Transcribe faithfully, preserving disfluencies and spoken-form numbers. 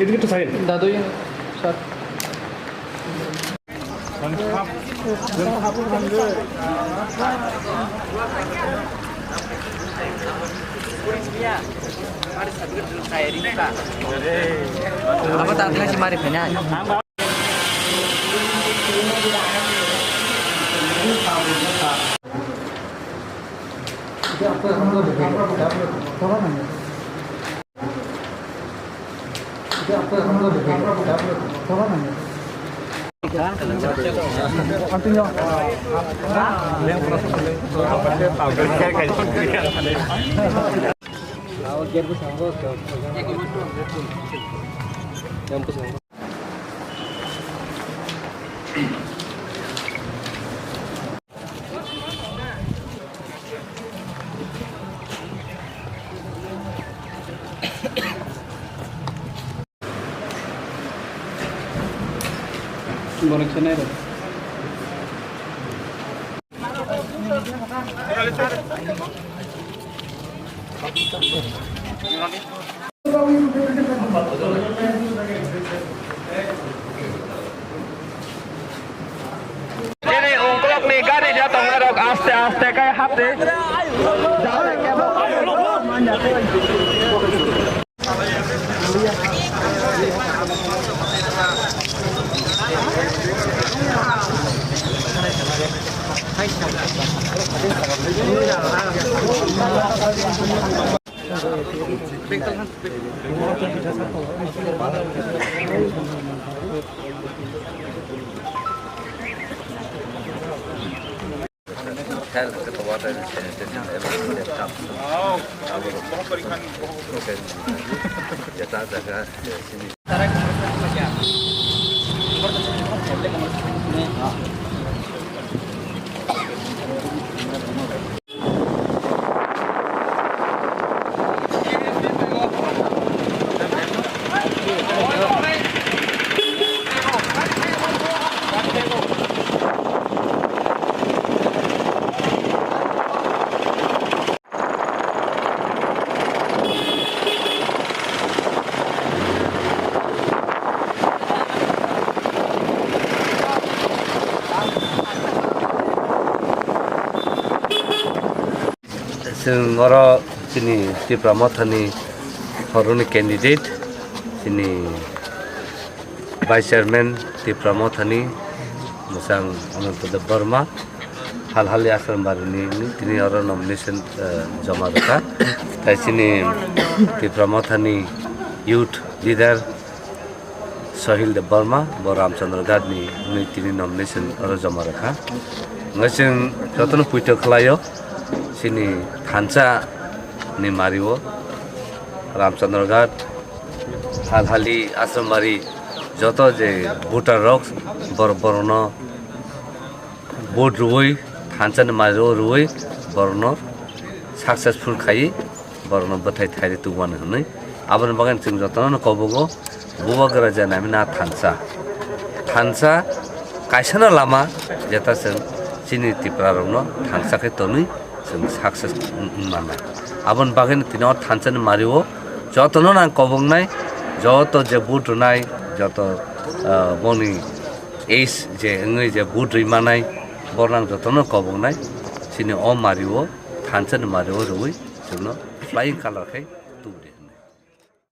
এদিকে একটু সাইড। দাদু, sir. Apa tak tahu si mari banyak. Borok se nai rw. Chini ungkulukni gari ja tongnai rok aste aste khe hapdi. Chwng oro chini Tipra Mothani horoni candidate, chini Vice Chairman Tipra Mothani mwchang Ananto Debbarma, Halhali Asrambari ni tini oro nomination, eh, joma rwkha. Tai chini Tipra Mothani youth leader Sohil Debbarma, bo Ramchandra Ghat ni wngwi tini nomination oro joma rwkha. Wngwi chwng jotono poito khlaio, chini thansa ni mario Ramchandra Ghat, Halhali, Asrambari, joto je voter rok bor-, borokno vote rwui, thansa ni mario rwui, borokno successful khaiwi, borokno bwthai thairwi tubumani hwnwi. Aboni bagwi chwng jotono kobogo, bubagra je naimani thansa. Thansa kaisano lama, jeta chwng chini Tipra rokno thansa khe tonwi chwng success wng, wng mannai. Aboni bagwi tini o thansa ni mario jotono nang kobongnai, joto je vote rwnai, joto, ah, boni age je wngwi je vote rwi manai, borok nang jotono kobongnai, chini o mario, thansa ni mario rwui chwngno flying colour khai tubudi.